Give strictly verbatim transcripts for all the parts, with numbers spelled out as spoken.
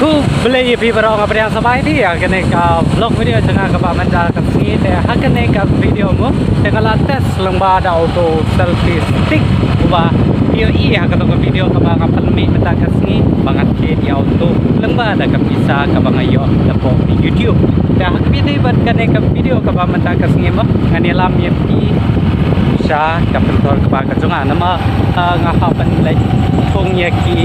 Khublei ïa phi baroh, nga pdiang sngewbha ïa phi ïa kane ka vlog video jong nga kaba mynta ka sngi. Te ha kane ka video mo te nga la test lyngba da uto u selfie stick uba phi ïohi ha kato ka video kaba nga pynmih mynta ka sngi ba nga thied ïa uto lyngba da ka pisa kaba nga ïoh napoh YouTube. Te ha kane bad kane ka video kaba mynta ka sngi mo ngan ïalam ïa phi sha ka pynthor kba ka jong nga namar, ah, nga hap ban leit thung ïa ki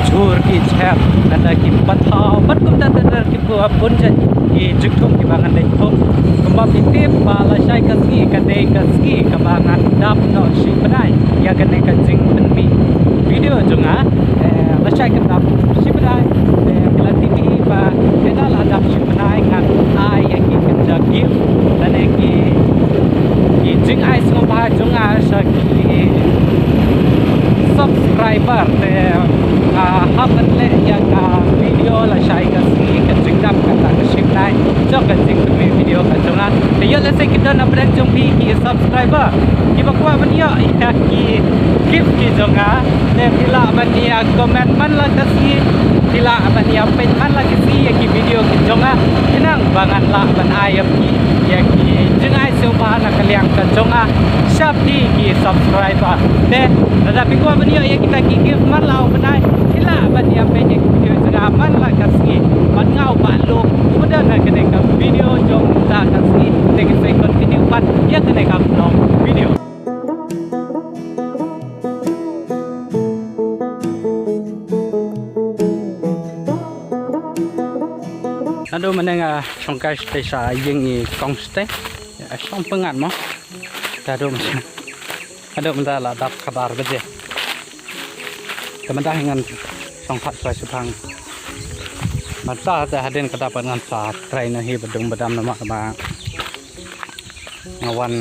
jhur ki jhep nangta ki pathaw bad kumta ter ter ki bun jait ki jingthung kiba ngan leit thung. Kumba phi tip ba lashai ka sngi ka dei ka sngi kaba ngan dap noh shi bnai ïa kane ka jingpynmih video jong nga. Eh, lashai ka dap shi bnai. Eh, phi la tip hi ba hynda la dap shi bnai ngan ai ïa ki kynja gift lane ki, ki jingai sngewbha jong nga sha ki subscriber. Te nga hap ban leh ïa ka video lashai ka sngi ka jingdap kata ka shi bnai jong ka jingpynmih video ka jong nga. Te ïoh lehse ki don na pdeng jong phi ki subscriber kiba kwah ban ïoh ïa ki gift ki jong nga. Te phi lah ban ïa comment man la ka sngi, phi lah ban ïa peit man la ka sngi ïa ki video ki jong nga. Khnang ba ngan lah ban ai ïa phi ïa ki jingai sngewbha na ka liang ka jong nga sha phi ki subscriber. Te lada phi kwah ban ïoh ïa kita ki gift man la u bnai, phi lah ban ïa peit ïa ki video jong nga man la ka sngi. Bad nga u Bah Lum uba don ha kane ka video jong mynta ka sngi. Te ngin sa continue pat ïa kane ka vlog video. Naduh mynne nga shongkai shatei sha ïing i kong shatei. Ïa shong pyngngad mo. Naduh mynta, naduh mynta la dap kaba ar baje. Te mynta ngan shong pat sha shiphang. Mynta te hadien ka dap ngan sa try noh hi ba dum ba dam namar ba nga wan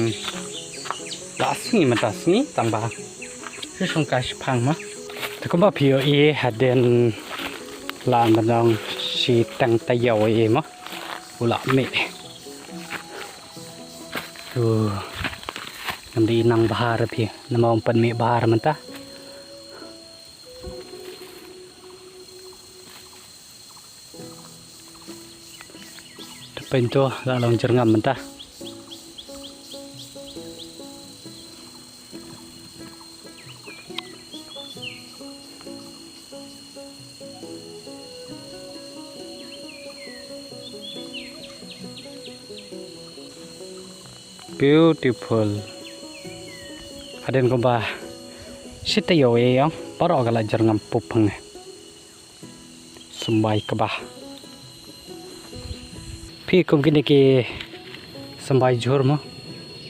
la sngi mynta sngi tang ba shu shongkai shiphang ma. Te kumba phi ïohi hadien la mynta shi tang taïew ïa ma u la mih. Uh, ngam dei nang bha re phi namar ym pat mih bha re mynta. Te pynto la long jyrngam mynta. Beautiful. Hadien kumba shi taïew ïa ong baroh ka la jyrngam pup hangne. Symbai kba phi kum kine ki symbai jhur mo.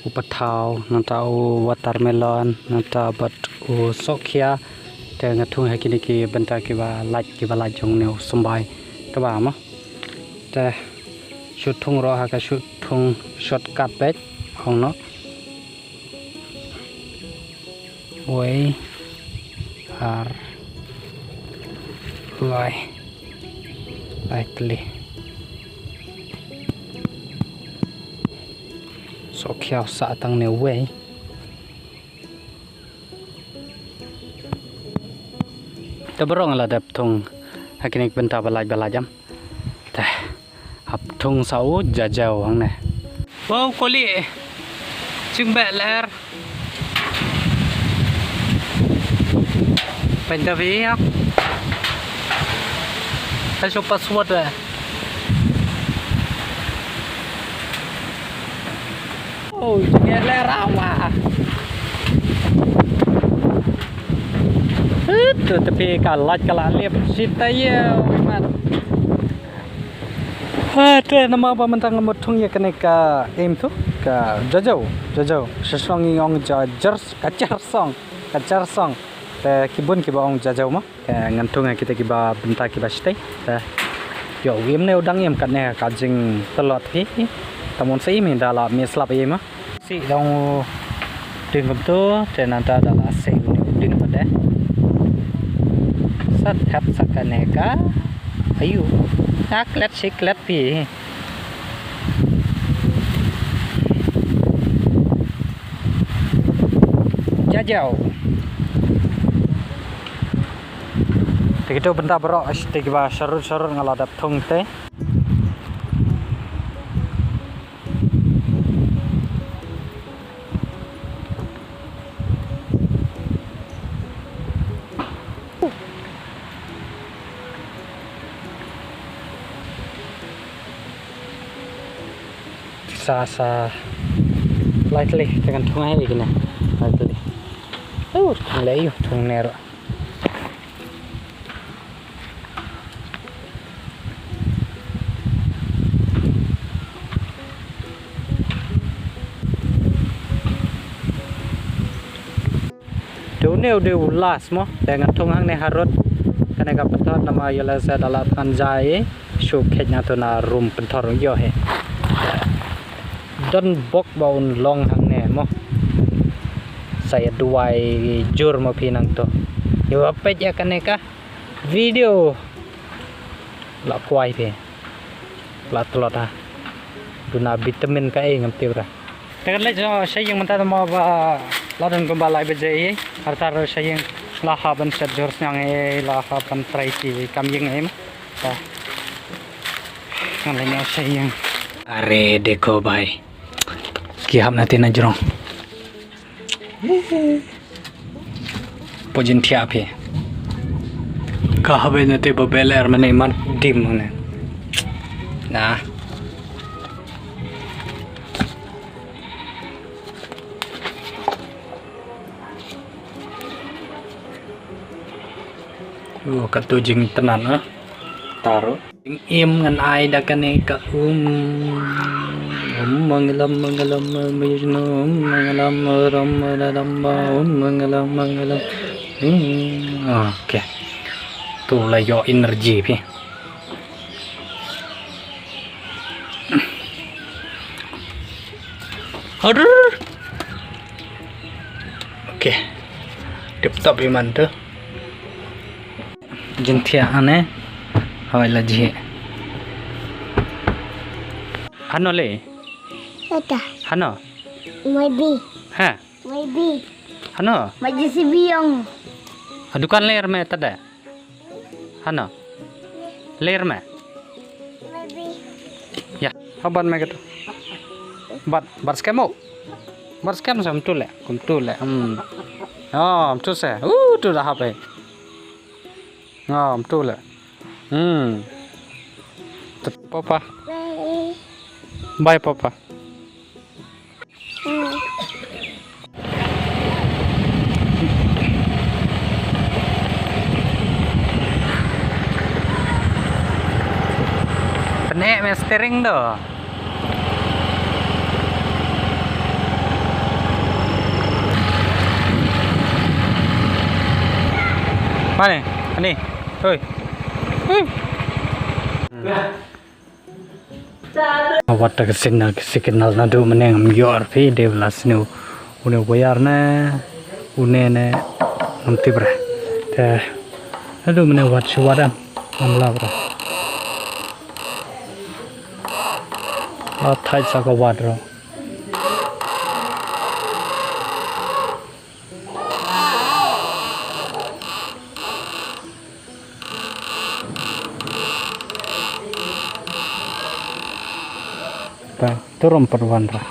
U pathaw nangta u watermelon nangta bad u sohkhia. Te nga thung ha kine ki bynta kiba lait kiba lait jong ne u symbai kba mo. Te shu thung ruh ha ka shu thung shortcut bad ong no. Wei ar lai lai tli. Sohkhia u sah tang ne wei. Te baroh nga la dep thung ha kine ki bynta ba lait ba lait em. Te hap thung sa u jajew hangne. Wow, kuli. Jingbeh lyer. Pynta phi ïa. Ai shu password eh. Oh, jingbeh lyer awa. Itu tapi ka lait ka la lip sita ye, man. Ha, te namar ba mynta nga mut thung ïa kane ka im tu ka jajew, jajew. Sha shnong ngi ong ja-, jers-, ka jersong, ka jersong. Te ki bun kiba ong jajew mo. Te ngan thung ïa kita kiba bynta kiba shatei. Te ïoh im ne u dang im katne ka jingtlot hi. Te mon sa im hi da la mih slap im mo. Sih dang u ding kumtu, te nangta da la sih u ding pat de. Sa thep sa kane ka. Ayu. Nga klet shi klet phi. Jajew. Kito bynta baroh, sha kiba sharud sharud nga la dep thung te. Sa, sa. Lai tylli, te kan thung ai kine. Lai tylli. Oh, thung lei ïa u, thung ne ruh. Te une u dei u last mo, te ngan thung hangne harud. Kane ka pynthor namar ïa lehse da la thngan jai, shu kheit na tu na room pynthor ïoh he. Don bok ba un long hangne mo. Sa ïa duwai jur mo phi nangto. Ïa peit ïa kane ka video. La kwai phi. La tlot ha. Duna vitamin kaei ngam tip re. Te kan leit sha ïing mynta, te mo ba la don kumba lai baje ei. Artar sha ïing, la hap ban set jhur sniang ei, la hap ban trai ki kam ïing ei mo. Ta. Ngan leit sha ïing. Are dekho bhai. Ki hap na te na jrong. Pojin thiah phi. Ka habe na te ba beler mane man dim mane. Na. Oh, ka tu jingtnat, ah. Taruh. Im ngan ai da kane ka um. Um mangalam mangalam, um mangalam ram ram, um mangalam mangalam. Hmm, okay. Tu la ïoh energy phi. Aduh. Okay. Tip top ïa man tu. Jin thiah ane. Hoi la jih. Hano le? Tata. Hano? Maybe. Ha? Maybe. Hano? Maybe si biong. A dukan ler me tada. Hano? Ler me? Maybe. Ya, haban me gitu. Bat, bat skemo. Bat skem sam tu le, kum tu le. Hmm. Oh, tu se. Uh, tu dah hape. Oh, tu le. Hmm. Papa. Bye. Bye, Papa. Hmm. Pyneh me steering tu. Mane? Ani. Oi. Oi. Wat ta ka signal, ka signal naduh mynne ngam ïoh phi, dei ba la sniew une u wire ne une ne ngam tip re. Te naduh mynne wat shu wat em, ngam lap re. La thait sa ka wat re. Te, te rum pat wan ra.